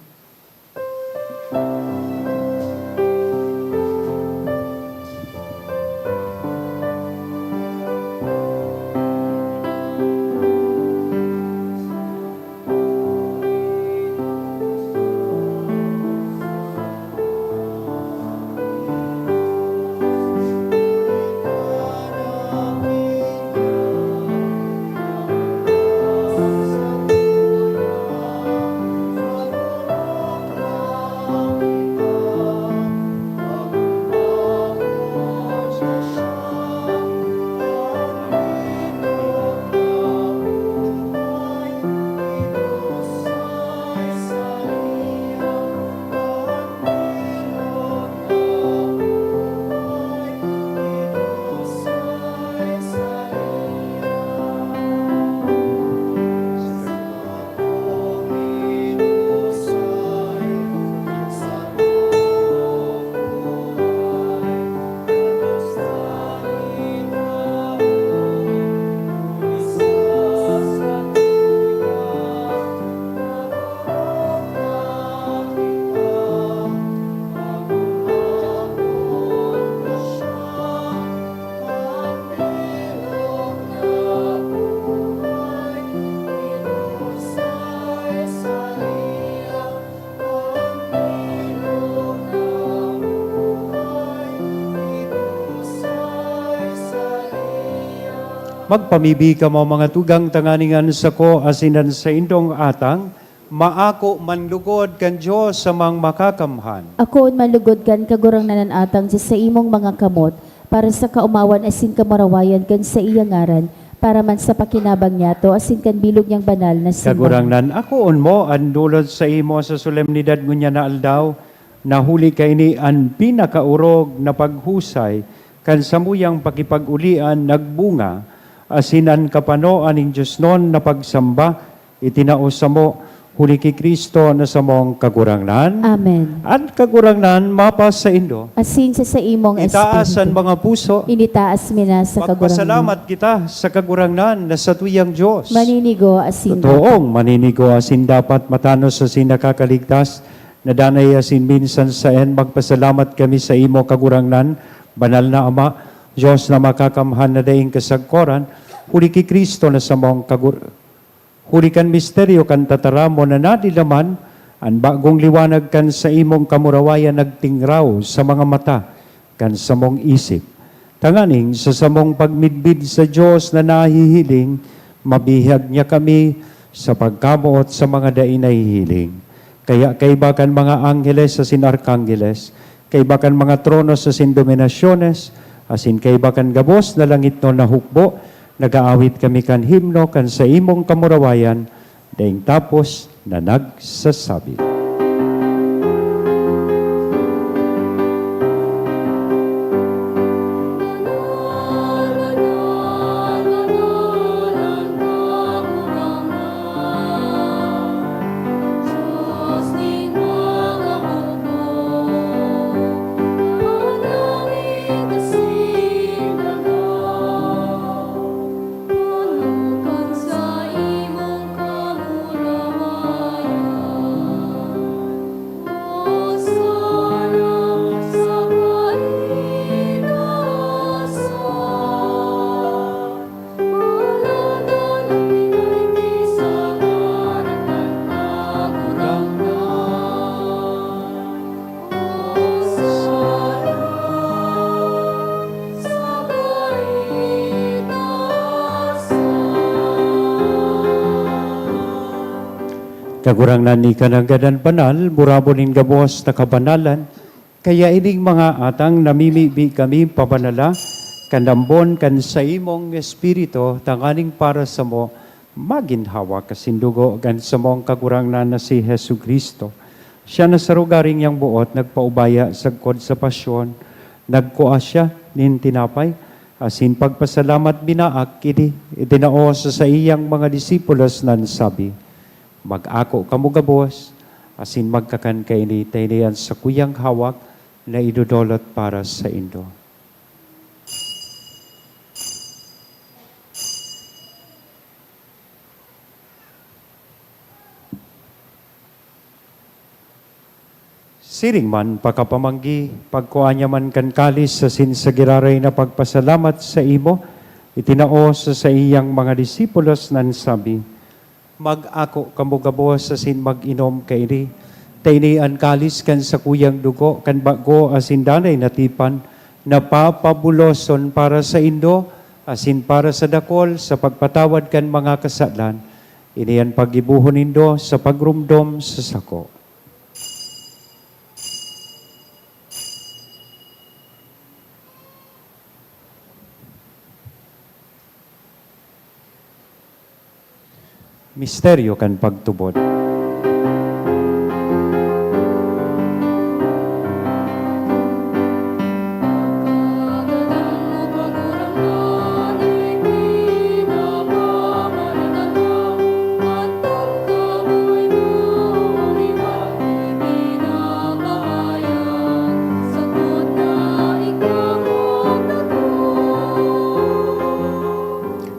Magpamibi kamo, mga tugang, tanganing an sako asin an saindong atang maako man lugod kan Dios Amang Makakamhan. Akoon man lugod kan Kagurangnan an atang sa saimong mga kamot, para sa kaomawan asin kamurawayan kan saiyang ngaran, para man sa pakinabang niyato asin kan bilog niyang banal na simbahan. Kagurangnan, akoon mo an dulot saimo sa solemnidad ngunyan na aldaw, na huli kaini an pinakaorog na paghusay kan samuyang pakipag-olian nagbunga, asin an kapanoan nin diosnon na pagsamba itinao samo, huli ki Cristo na samong Kagurangnan. Amen. An Kagurangnan mapasaindo. Asin sa saimong Itaas an espiritu. Mga puso. Initaas mi na sa Kagurangnan. Magpasalamat kita sa Kagurangnan na satuyang Dios. Maninigo asin Totoong maninigo asin dapat, matanos asin nakakaligtas, na danay asin minsan saen, magpasalamat kami saimo, Kagurangnan, Banal na Ama, Dios na makakamhan na daing kasagkoran, huli ki Cristo na samong Kagur-, huli kan misteryo kan tataramon na nadilaman, an bagong liwanag kan saimong kamurawayan nagtingraw sa mga mata kan samong isip. Tanganing sa samong pagmidbid sa Dios na nahihiling, mabihag niya kami sa pagkamoot sa mga dai nahihiling. Kaya kaiba kan mga angheles asin arkangheles, kaiba kan mga tronos asin dominasyones, asin kaiba kan gabos na langitnon na hukbo, nag-aawit kami kan himno kan saimong kamurawayan, daing tapos na nagsasabi. Kagurangnan, ika nanggad an banal, burabon nin gabos na kabanalan, kaya ining mga atang namimibi kami pabanala kan ambon kan saimong Espiritu, tanganing para samo magin hawak asin dugo kan samong Kagurangnan na si Jesu-Cristo. Siya na sa rogaring niyang boot nagpaubaya sagkod sa pasyon, nagkua siya nin tinapay, asin pagpasalamat binaak ini, itinao sa saiyang mga disipulos nan sabi, "Mag-ako kamo gabos, asin magkakan kaini, ta ini an sakuyang hawak na idodolot para saindo." Siring man, pakapamanggi, pagkua niya man kan kalis asin sa giraray na pagpasalamat saimo, itinao sa saiyang mga disipulos nan sabi, "Mag-ako kamo gabos asin mag-inom kaini, ta ini an kalis kan sakuyang dugo kan bago asin danay na tipan, na papabuloson para saindo asin para sa dakol sa pagpatawad kan mga kasalan. Ini an paggibohon nindo sa pagromdom sa sako." Misteryo kan pagtubod.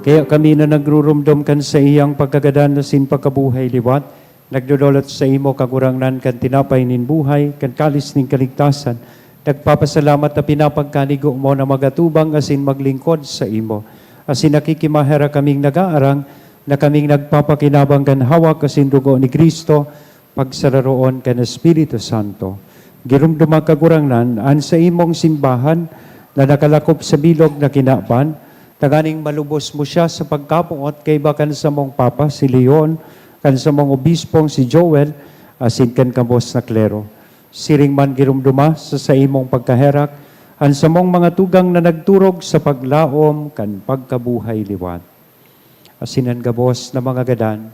Kaya kami na nagruromdom kan saiyang pagkagadan asin pagkabuhay liwat, nagdodolot saimo, Kagurangnan, kan tinapay nin buhay, kan kalis nin kaligtasan. Nagpapasalamat ta pinapagkanigo mo na magatubang asin maglingkod saimo. Asin nakikimaherak kaming nagaarang na kaming nagpapakinabang kan hawak asin dugo ni Cristo, pagsararoon kan Espiritu Santo. Giromdoma, Kagurangnan, an saimong simbahan na nakalakop sa bilog na kinaban, tanganing malubos mo siya sa pagkamoot kaiba kan samong Papa, si Leon, kan samong Obispong, si Joel, asin kan gabos na klero. Siring man giromdoma sa saimong pagkaherak an samong mga tugang na nagturog sa paglaom kan pagkabuhay liwat. Asin an gabos na mga gadan,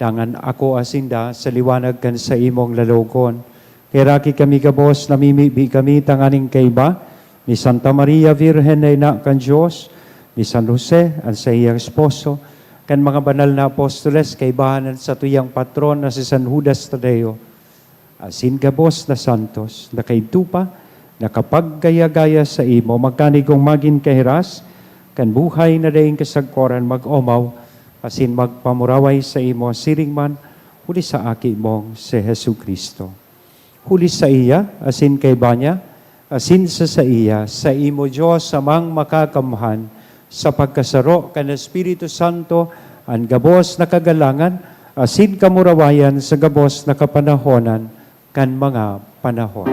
dangan akoa sinda sa liwanag kan saimong lalogon. Kaheraki kami gabos, namimibi kami tanganing kaiba ni Santa Maria Virgen na Ina kan Dios, ni San Jose, an saiyang esposo, kan mga banal na apostoles, kaibahan an satuyang patron na si San Judas Tadeo, asin gabos na santos, na kaidto pa nakapaggaya-gaya saimo, magkanigong magin kahiras kan buhay na daing kasagkoran, mag-omaw asin magpamuraway saimo siring man huli sa Aki mong si Jesu-Cristo. Huli saiya, asin kaiba niya, asin sa saiya, saimo, Dios Amang Makakamhan, sa pagkasaro kan Espiritu Santo, an gabos na kagalangan asin kamurawayan sa gabos na kapanahonan kan mga panahon.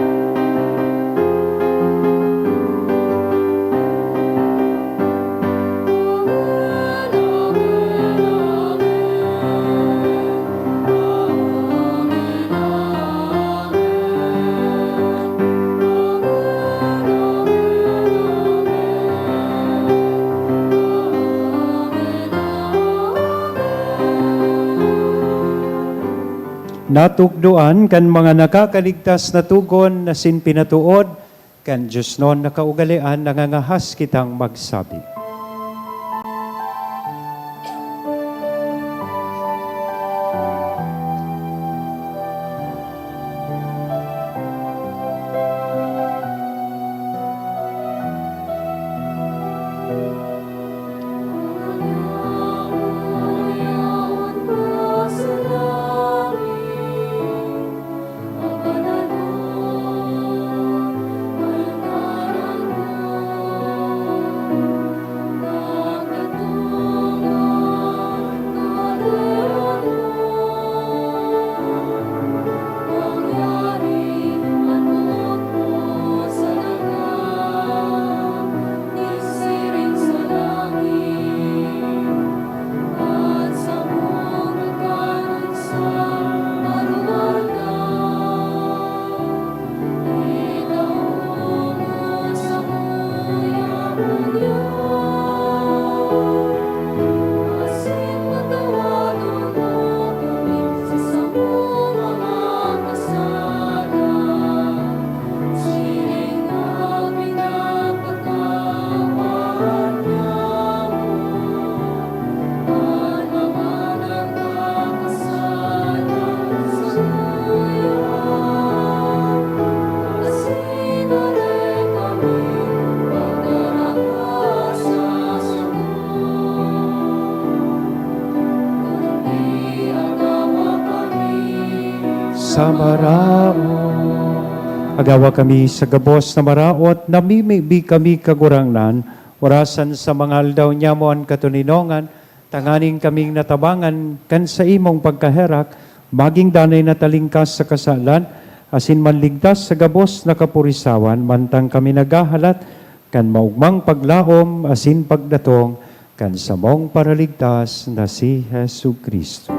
Natukdoan kan mga nakakaligtas na tugon asin pinatood kan diosnon na kaugalean, nangangahas kitang magsabi. Sa maraot. Agawa kami sa gabos na maraot, namimibi kami, Kagurangnan, orasan sa mga aldaw nyamo an katoninongan, tanganing kaming natabangan kan saimong pagkaherak, magin danay na talingkas sa kasalan, asin manligtas sa gabos na kapurisawan, mantang kami naghahalat kan maogmang paglaom asin pagdatong kan samong Paraligtas na si Jesu-Cristo.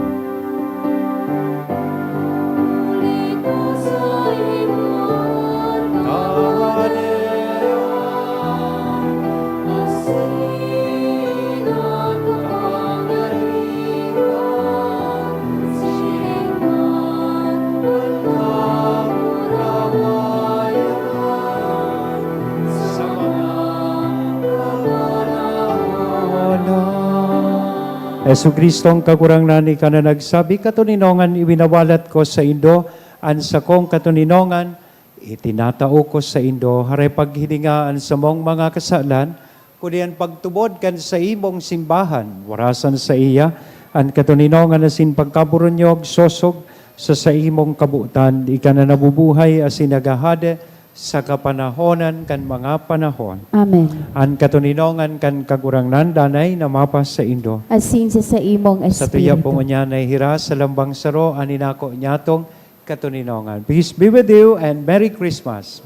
Jesu-Cristo, an Kagurangnan, ika na nagsabi, "Katoninongan iwinawalat ko saindo an sakong katoninongan, itinatao ko saindo." Haray paghilinga an samong mga kasalan, kundi an pagtubod kan saimong simbahan, warasan saiya an katoninongan asin pagkaburunyog, sosog sa saimong kabotan, ika na nabubuhay asin naghahade sa kapanahonan kan mga panahon. Amen. An katoninongan kan Kagurangnan danay na mapasaindo. Asin sa saimong Satuya espiritu. Po ngunyan nahihiras sa lambang saro an inako nyatong katoninongan. Peace be with you and Merry Christmas!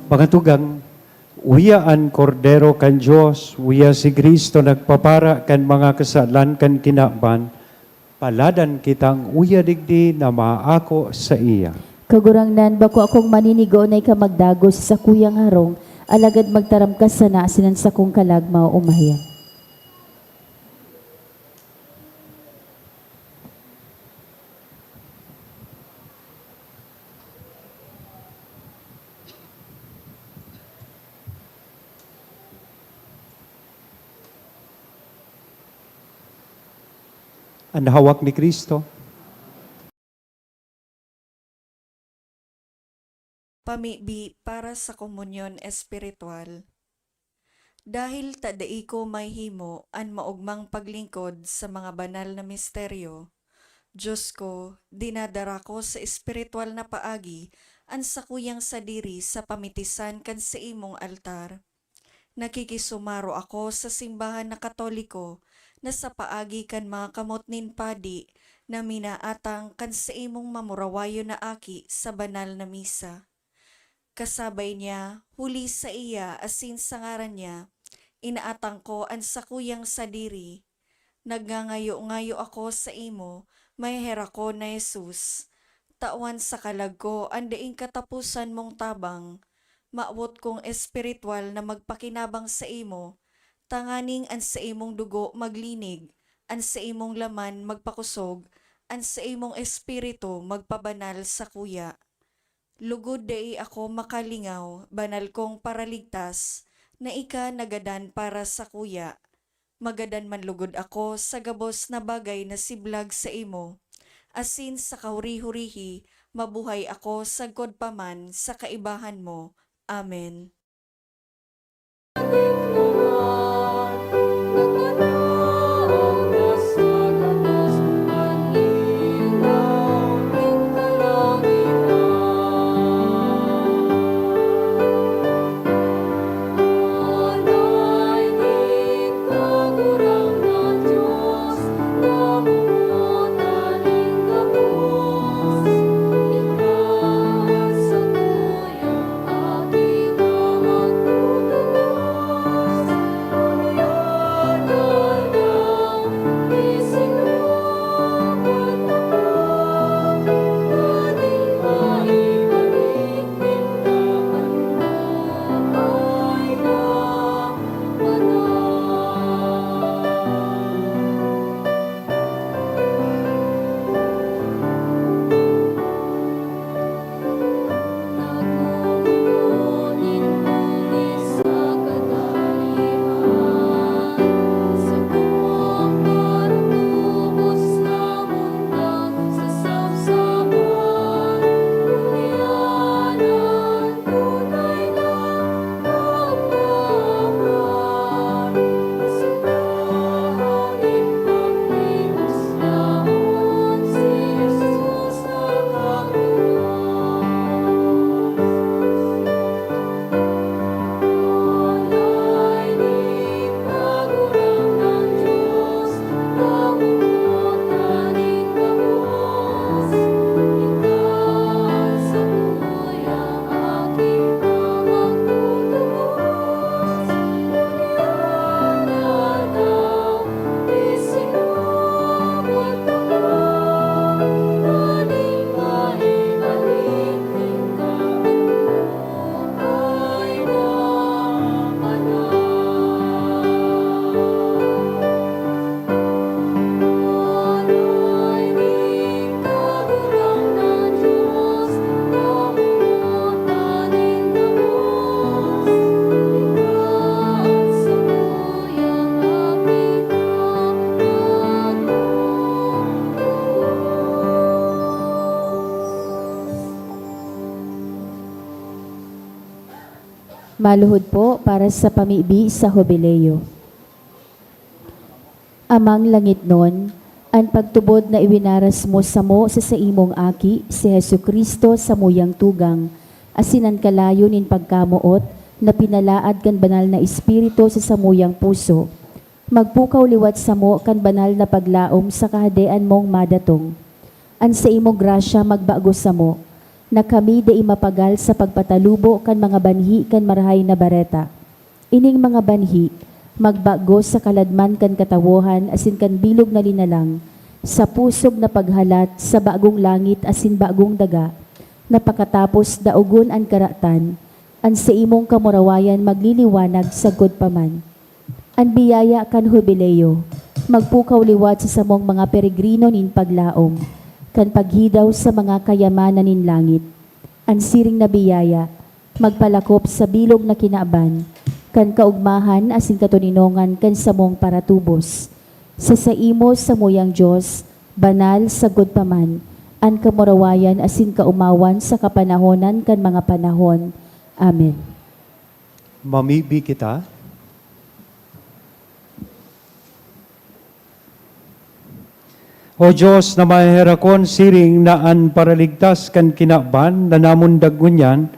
Mga tugang, uya an Kordero kan Dios, uya si Cristo nagpapara kan mga kasalan kan kinaban, paladan kitang uya digdi na maako saiya. Kagurangnan, bako akong maninigo na ika magdagos sa sakuyang harong, alagad magtaram ka sana asin an sakong kalag maoomay. An hawak ni Cristo. Pamibi para sa komunyon espiritual. Dahil ta dai ko mahimo an maogmang paglingkod sa mga banal na misteryo, Dios ko, dinadara ko sa espiritual na paagi an sakuyang sadiri sa pamitisan kan saimong altar. Nakikisumaro ako sa simbahan na Katoliko na sa paagi kan mga kamot nin padi na minaatang kan saimong mamurawayon na aki sa banal na misa. Kasabay niya, huli saiya asin sa ngaran niya, inaatang ko an sakuyang sadiri. Nagngangayo-ngayo ako saimo, maheherakon na Jesus. Tawan sa kalag ko an daing kataposan mong tabang. Mawot kong espiritual na magpakinabang saimo, tanganing an saimong dugo maglinig, an saimong laman magpakosog, an saimong espiritu magpabanal sakuya. Lugod dai ako makalingaw, banal kong Paraligtas, na ika nagadan para sakuya. Magadan man lugod ako sa gabos na bagay na siblag saimo, asin sa kahuri-hurihi mabuhay ako sagkod pa man sa kaibahan mo. Amen. Maluhod po para sa pamibi sa Hubileo. Amang langitnon, an pagtubod na iwinaras mo samo sa saimong Aki, si Jesu-Cristo, samuyang tugang, asin an kalayo nin pagkamoot na pinalaad kan Banal na Espiritu sa samuyang puso, magpukaw liwat samo kan banal na paglaom sa Kahadean mong madatong. An saimong grasya magbago samo, na kami dai mapagal sa pagpatalubo kan mga banhi kan Marahay na Bareta. Ining mga banhi magbagos sa kaladman kan katawohan asin kan bilog na linalang, sa pusog na paghalat sa bagong langit asin bagong daga, na pakatapos daogon an karatan, an saimong kamurawayan magliliwanag sagkod pa man. An biyaya kan Hubileo magpukaw liwat sa samong mga peregrino nin paglaom kan paghidaw sa mga kayamanan nin langit. An siring na biyaya magpalakop sa bilog na kinaban kan kaogmahan asin katoninongan kan samong paratubos. Sa saimo, samuyang Dios, banal sagkod pa man an kamurawayan asin kaomawan sa kapanahonan kan mga panahon. Amen. Mamibi kita. O Dios na maheherakon, siring na an paraligtas kan kinaban na namundag ngunyan,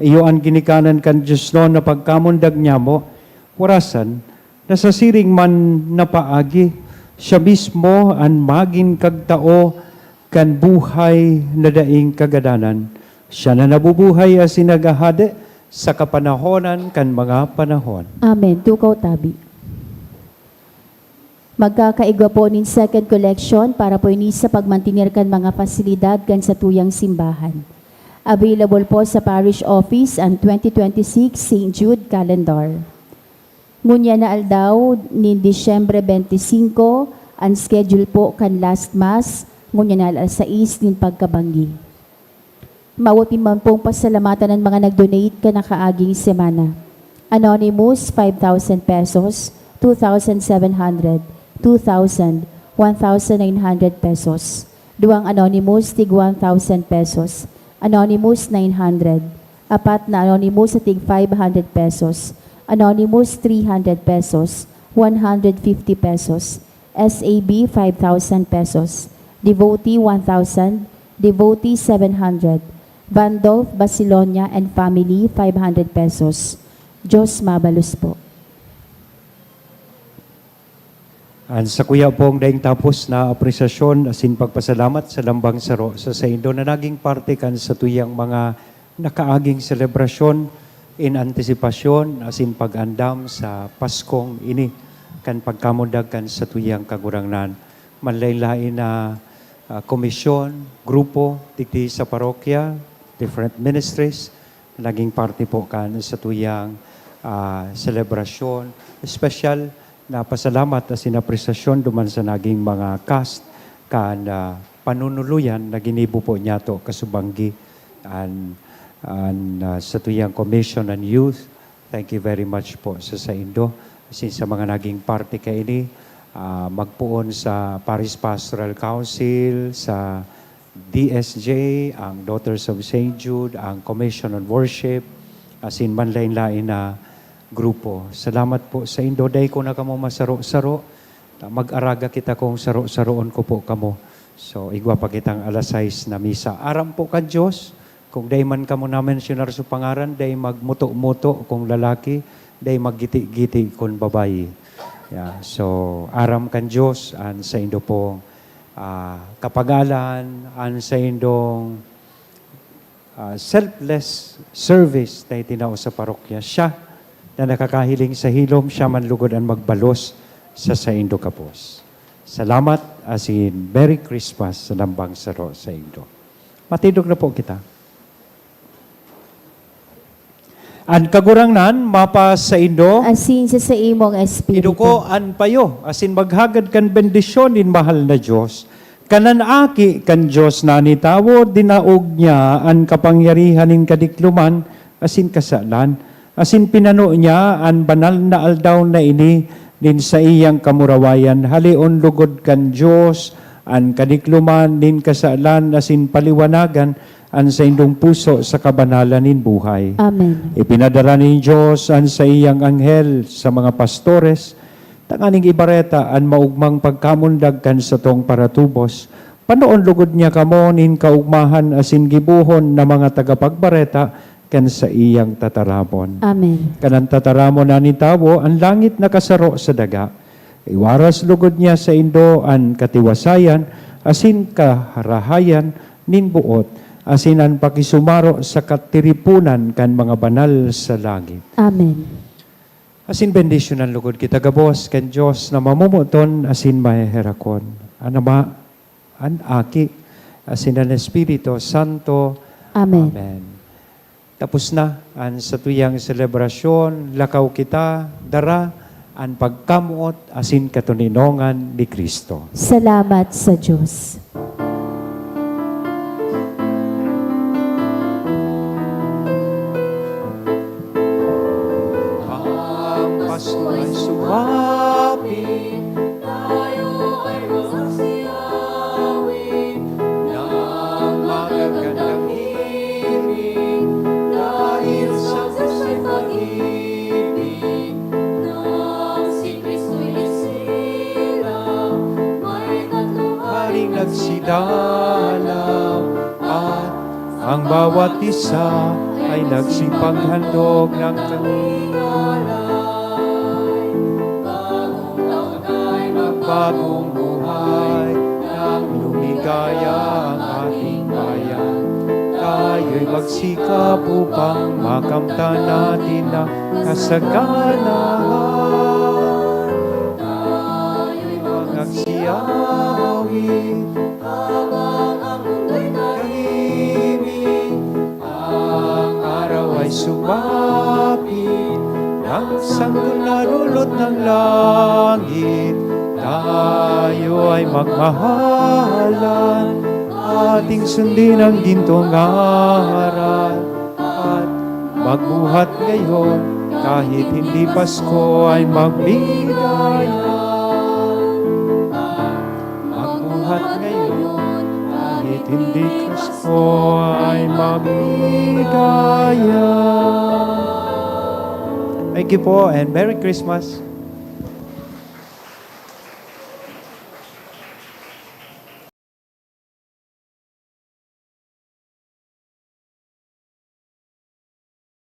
iyo an ginikanan kan diosnon na pagkamundag nyamo, warasan, na sa siring man na paagi, siya mismo an magin kagtao kan buhay na daing kagadanan. Siya na nabubuhay asin naghahade sa kapanahonan kan mga panahon. Amen. Tukaw tabi. Magkakaigwa po nin second collection para po ini sa pagmantener kan mga pasilidad kan satuyang simbahan. Available po sa parish office ang twenty twenty-six Saint Jude Calendar. Ngunyan na aldaw nin Disyembre twenty-five, an schedule po kan last mass, ngunyan na alas sais nin pagkabanggi. Maoti man pong pasalamatan an mga nag-donate kan nakaaging semana. Anonymous, five thousand pesos, two thousand seven hundred, two thousand, one thousand nine hundred pesos. Duwang anonymous, tig one thousand pesos. Anonymous, nine hundred. Apat na anonymous sa tig five hundred pesos. Anonymous, three hundred pesos. One hundred fifty pesos. S A B, five thousand pesos. Devotee, one thousand. Devotee, seven hundred. Vandolf Basilonia and family, five hundred pesos. Diyos mabalos po. An sakuya pong daing tapos na apresyasyon asin pagpasalamat sa lambang saro sa saindo na naging parte kan satuyang mga nakaaging selebrasyon in antisipasyon asin pag-andam sa Paskong ini kan pagkamundag kan satuyang Kagurangnan. Manlaen-laen na, ah, komisyon, grupo, digdi sa parokya, different ministries, naging parte po kan satuyang, ah, selebrasyon. Espesyal na pasalamat asin apresyasyon duman sa naging mga cast kan, ah, panunuluyan na ginibo po niyato kasubanggi an, an, ah, satuyang Commission on Youth. Thank you very much po sa saindo. Asin sa mga naging parte kaini, ah, magpoon sa Parish Pastoral Council, sa D S J, ang Daughters of Saint Jude, ang Commission on Worship, asin manlaen-laen na grupo. Salamat po saindo. Dai ko na kamo masaro-saro. Mag-araga kita kung saro-saroon ko po kamo. So, igwa pa kitang alas sais na misa. Aram po kan Dios, kung dai man kamo namensyonar sa pangaran, dai magmuto-muto kung lalaki, dai maggiti-giti kung babayi. Yeah. So, aram kan Dios an saindo pong, ah, kapagalan, an saindong, ah, selfless service na itinao sa parokya. Siya na nakakahiling sa hilom, siya man lugod an magbalos sa saindo gabos. Salamat, asin Merry Christmas sa lambang saro saindo. Matindog na po kita. An Kagurangnan mapasaindo. Asin sa saimong espiritu. Iduko an payo, asin maghagad kan bendisyon nin mahal na Dios. Kan an Aki kan Dios na nitawo, dinaog niya an kapangyarihan nin kadikloman asin kasalan, asin pinano niya an banal na aldaw na ini nin saiyang kamurawayan. Haleon logod kan Dios an kadikloman nin kasalan asin paliwanagan an saindong puso sa kabanalan nin buhay. Amen. Ipinadara nin Dios an saiyang anghel sa mga pastores tanganing ibareta an maogmang pagkamundag kan satong paratubos. Panoon logod niya kamo nin kaogmahan asin gibohon na mga tagapagbareta kan saiyang tataramon. Amen. Kan an tataramon na nitawo, an langit nakasaro sa daga. Iwaras logod niya saindo an katiwasayan asin kaharahayan nin boot asin an pakisumaro sa katiriponan kan mga banal sa langit. Amen. Asin bendisyonan lugod kita gabos kan Dios na mamomoton asin maheherakon, an Ama, an Aki, asin an Espiritu Santo. Amen. Amen. Tapos na an satuyang selebrasyon. Lakaw kita, dara an pagkamoot asin katoninongan ni Cristo. Salamat sa Dios. Ang Pasko ay sumapit, tayo ay magsasayaw ng magagandang himig, dahil sa Diyos ay pag-ibig. Nang si Kristo'y nagsilang, may tatlong haring nagsidalaw, at ang bawat isa ay nagsipaghandog ng kanilang alay. Bagong taon ay magbagong buhay, nang lumigaya ang ating bayan. Tayo'y magsikap upang makamtan natin ang kasaganahan. Tayo'y magsiawit habang ang mundo'y tahimik. Ang araw ay sumapit, ang sanggol narulot ng langit. Tayo ay magmahalan, ating sundin ang gintong aral, at magbuhat ngayon, kahit hindi Pasko ay magbigay. Magbuhat ngayon, kahit hindi Pasko ay magbigay. Thank you po and Merry Christmas.